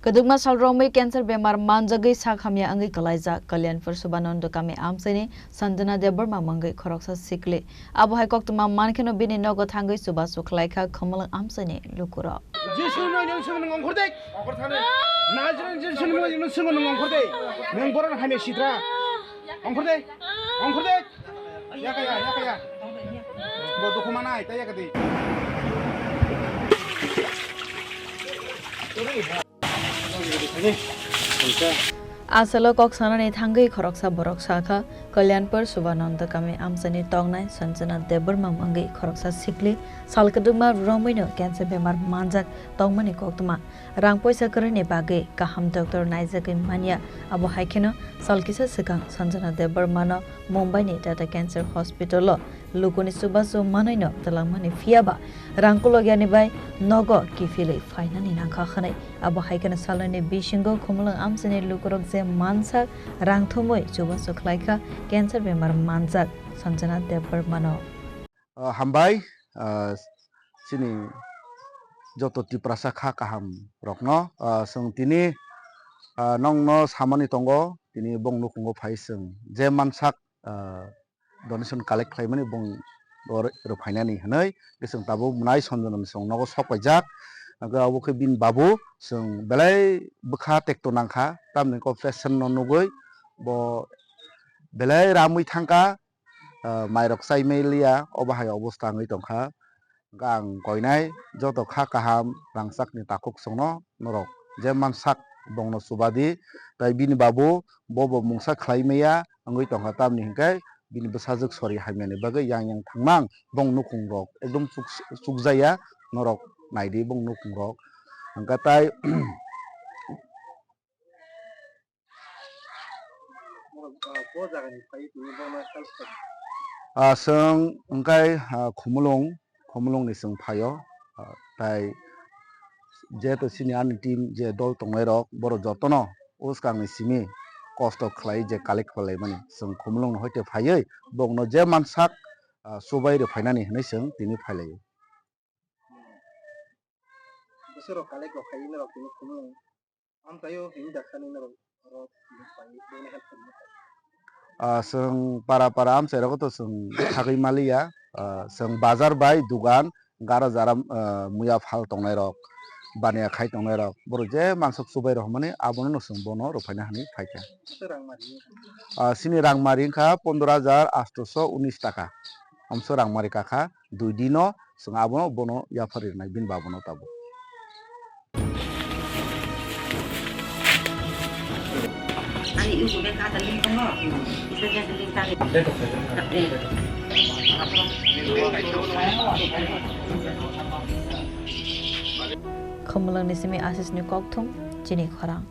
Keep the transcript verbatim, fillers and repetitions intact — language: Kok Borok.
Kwdwkma sal romwi cancer bemar manjagwi sak hamya wngwi kwlaijak Kalyanpur Subananda kami amchaini Sanjana Debbarma mungwi khoroksa sikli. Abo hai koktwma mankheno bini nogo thangwi chubachu khlaikha Khumulwng amchaini lukurok. Jisu no yang sung nung ongkhor dek. Ongkhor thani. Nazareth Jisu no yang sung nung ongkhor dek. Nung boron hamya sitra. Ongkhor dek. Ongkhor dek. Yakaya, yakaya. Bo dukhu manai, ta yakadi. Asalo kok sanani thangwi khoroksa borok sakha, Kalyanpur Subananda kami amchaini tongnai Sanjana Debbarma wngwi khoroksa sikli sal kwdwkma romwino cancer bemar manjak tongmani koktwma. Rang poisa kwrwini bagwi kaham doctor naijagwi manya. Abo hai kheno sal kisa swkang Sanjana Debbarmano Mumbaini Tata Cancer Hospital-o lukuni chubachu manwino twlangmani, phiyaba rang kulogyani bai nogo kiphilwi phainani nangkha hwnwi. Abo hai kheno salnwini bisingo Khumulwng amchaini lukurok je mansak rang thumwi chubachu khlaikha cancer bemar manjak Sanjana Debbarmano. Ah, hambai, ah, chini joto Tiprasa kha kaham rokno, ah, chwng tini, ah, nongno samani tongo, tini bong nukhungo phai chwng je mansak, ah, donation collect khlaimani bong oro rwphainani hwnwi, chwng tabuk mwnai Sanjana chwng nogo sok paijak, hwnkhe abo khe bini babu chwng belai bwkha tekto nangkha, tamni kok patient no nugwi bo belai ramwi thangkha. Ah, mairok chai maliya, obo hai obosta wngwi tongkha. Hwnkhe ang koinai joto kha kaham rangchakni takhuk chwngno norok je mansak bongno chubadi, tai bini babu bobo mungsa khlai maya wngwi tongkha, tamni hwnkhe bini bwsajwk sori hamyani bagwi yang yang thangmang bong nukhungrok ekdom chuk-, chukjaya norok naidi bong nukhungrok hwnkhe tai Norok, ah, bo jagani phai tini bo ma sal sal. Ah, chwng wngkha, ah, Khumulwng, Khumulwngni chwng phaio. Ah, tai jeto sini ani team je dol tongnairok, borok jotono bwskangni simi kosto khlai je collect khlaimani, chwng Khumulwngno hoite phaiwi bokno je mansak, ah, chubai rwphainani hwnwi chwng tini phailaio. Bwswk rok collect rok khai norok tini Khumulwng. Amchaio himda khani norok oro tini phai, bono help khaina phai. Ah, chwng para para amchai rogo to chwng thagwi maliya. Ah, chwng bazar bai dugan gara jara, ah, muya phal tongnai rok, baniya khai tongnai rok, borok je mansok chubai rok hwnmani abono no chwng bono rwphaina hwnwi phaikha. Bwswk rang mari? Ah, chini rang mari wngkha pondro hajar atosho unis taka. Amso rang mari kakha. Dui dino chwng abono bono yaphar rinai bini babono tabuk. Khumulwngni simi Asisni kokthum chini khorang.